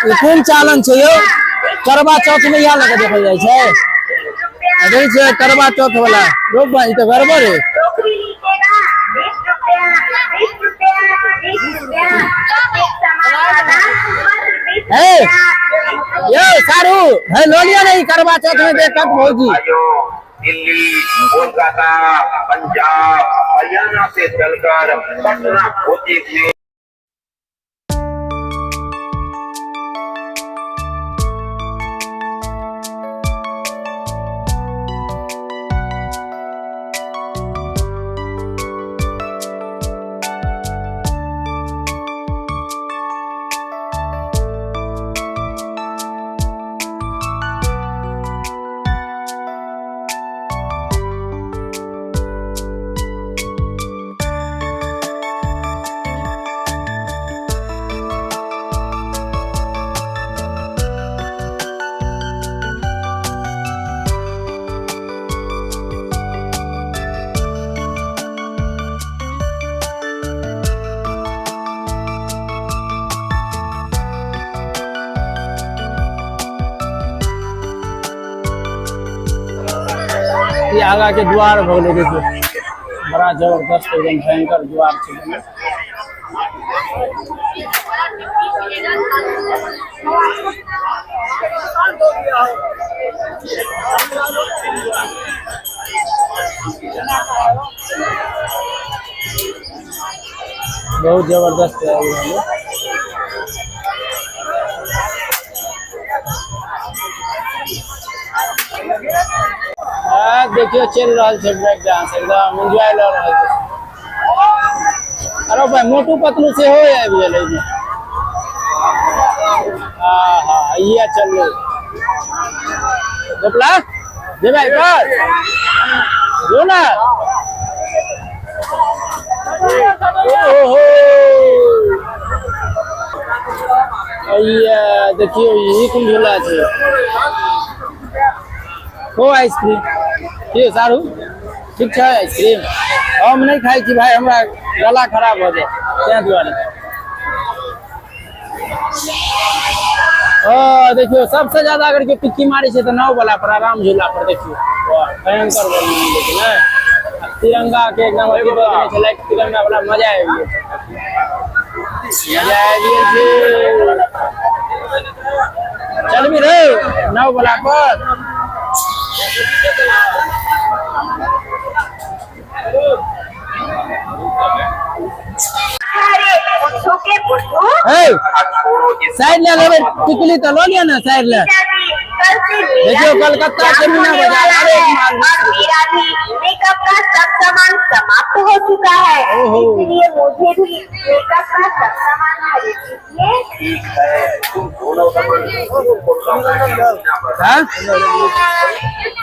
ई कोन चालन छै यौ? करवा चौथ में इएह लऽ कऽ देखल जाइ छै। देखै छियै करवा चौथ वाला रोप ई तऽ गड़बड़ है। हे यौ सारू, हे लऽ लिअ ने ई करवा चौथ में देखत भौजी। दिल्ली, कोलकाता, पंजाब, हरियाणा से चलकर पटना होते हुए ई आगा के द्वार भऽ गेलै। देखियौ, बड़ा जबरदस्त, एकदम भयंकर द्वार छै बनल। बहुत जबरदस्त आबि रहल है। देखियौ, चलि रहल छै ब्रेक डांस, एकदम एंजॉय लऽ रहल छै। अरे भाई, मोटू पतलू सेहो आबि गेल एहिमे। आहा, इएह चललै। गोपला जेबै पर जो ना। ओहो, इएह देखियौ, ई कोन झूला छै? हो, आइसक्रीम की सारू? ठीक छै आइसक्रीम? हम नहि खाइ छी भाई, हमरा गला खराब भऽ जाय तें दुआरे। ओ देखियौ, सबसे ज्यादा अगर केओ टिक्की मारै छै तऽ नाव वाला पर, आराम झूला पर। देखियौ, वाह, भयंकर बढ़िया। लेकिन ने आ तिरंगा के एकदम अथी दऽ देने छै लाइट तिरंगा वाला। मजा आबि गेल, मजा आबि गेल छै। चलबी रे नाव वाला पर? हे, साइड ले लेबै टिकली तऽ लऽ लिअ ने साइड ले। देखियो, कलकत्ता के मीना बाजार, हर एक माल और मेरा भी मेकअप का सब सामान समाप्त हो चुका है। ओहो। इसलिए मुझे भी मेकअप का सब सामान खरीद लीजिए। ठीक है, तुम दोनों हाँ,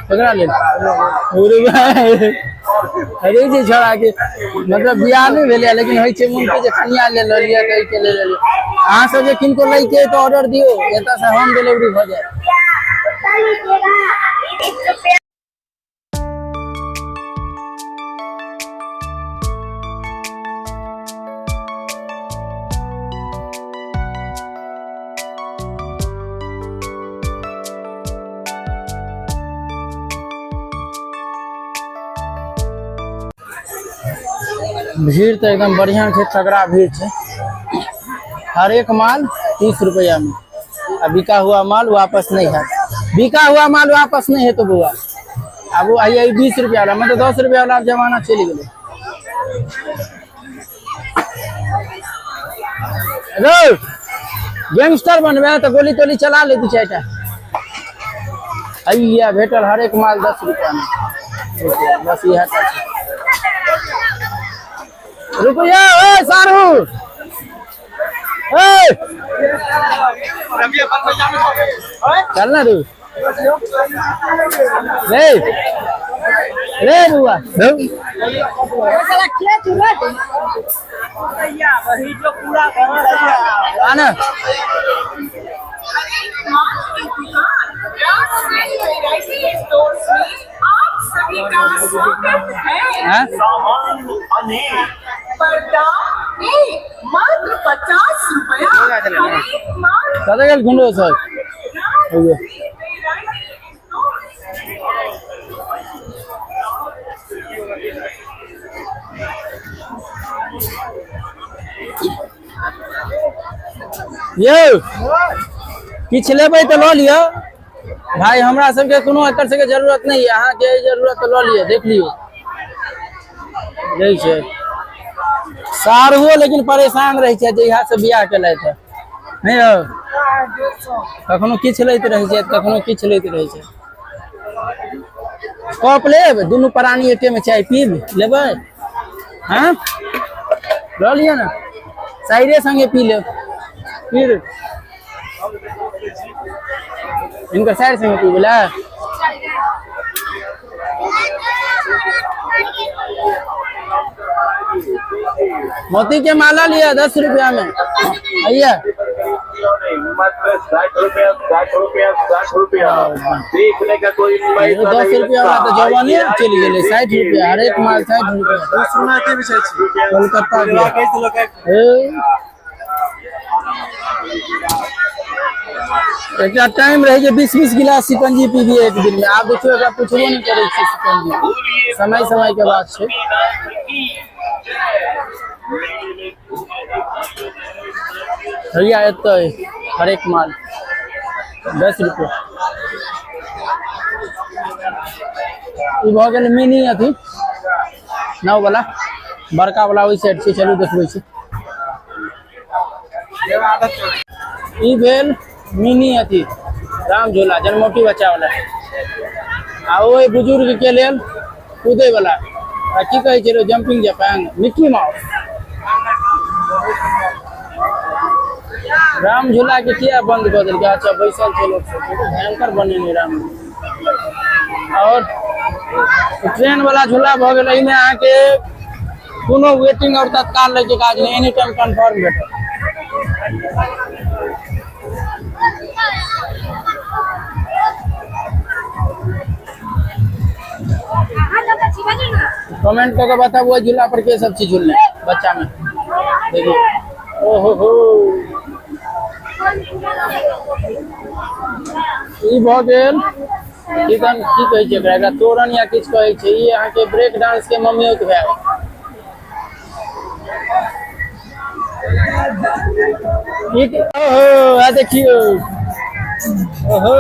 पकड़ा ले। अरे भाई, अरे जे छोड़ा के मतलब बियाह नहि भेलै, लेकिन होइ छै मोन के जे कनिया ले लऽ लिअ, तऽ एहिके ले लेलियै। अहाँ सब जे किनको लैके तऽ ऑर्डर दियौ, एतऽ से होम डिलीवरी भऽ जायत। कितना लीजिएगा? 1 रुपया। भीड़ तऽ एकदम बढ़िया छै, तगड़ा भीड़ छै। हर एक माल 30 रुपया में आ बिका हुआ माल वापस नहीं है, बिका हुआ माल वापस नहीं है। तो बउआ, आब ओ आइए 20 रुपया वाला, मतलब 10 रुपया वाला आब जमाना चलि गेलै। रो गैंगस्टर बनबे तऽ गोली तोली चला ले दू चारिटा। हैया भेटल हरेक माल 10 रुपया में। देखियौ, बस इएह टा छै। रुकू यौ, ए सारू, ए चल ना तू रे रे बुआ। आना। आप सभी का स्वागत है। हाँ? सामान अनेक पर्दा एक मात्र 50 रुपया, हर एक माल। कतऽ गेल गुंडो सर? यौ, किछु लेबै तऽ लऽ लिअ भाय। हमरा सबके कोनो एकर सबके जरूरत नहि यऽ। अहाँके जरूरत तऽ लऽ लिअ, देख लियौ। लै छै सारहुओ, लेकिन परेशान रहै छै जहिया से बियाह केलथि। नहि यौ, कखनो किछु लैत रहै छै, कखनो किछु लैत रहै छै। कप लेब? दुनू प्राणी एके में चाय पीब लेबै। हँ, लऽ लिअ ने, साइरे संगे पी लेब। फिर हिनकर साइर संगे पीबै लए। मोती के माला लिया 10 रुपया में, आइए। मात्र 60 रुपया, 60 रुपया, 60 रुपया। देखने का कोई पैसा दस नहीं रुपया वाला लगता। तऽ जवाने चलि गेलै। 60 रुपया, हरेक माल 60 रुपया। कलकत्ता के हे। एकटा टाइम रहै जे 20-20 गिलास शिकंजी पीबियै एक दिन में। आब देखियौ, एकरा पुछबो नहि करै छियै शिकंजी। समय समय के बात छै। भैया, एतऽ हरेक माल 10 रुपया। ई भऽ गेल मिनी अथी नाव वाला। बड़का वाला ओहि साइड छै, चलू देखबै छी। ई भेल मिनी अथी राम झूला, जन्मौटी बच्चा वाला। आ ओहि बुजुर्ग के लेल कूदे वाला, आ की कहै छै, जंपिंग जापान, मिक्की माउस। राम झूला के किया बंद कऽ देलकै? अच्छा, बैसल छै लोक सब। भयंकर बनेने राम। और ट्रेन वाला झूला भऽ गेल। एहिमे अहाँके कोनो वेटिंग और तत्काल लै के काज नहि, एनी टाइम कन्फर्म भेटत। कमेंट कऽ के बताबू, एहि झूला पर के सब चीज झूलने बच्चा में। देखिए, ओहो हो, ई भऽ गेल की कन की कहै छै एकरा? एकरा तोरण या किछु कहै छै। ई अहाँके ब्रेक डांस के ममियौत भाय। ई ओहो, आ देखियौ, ओहो।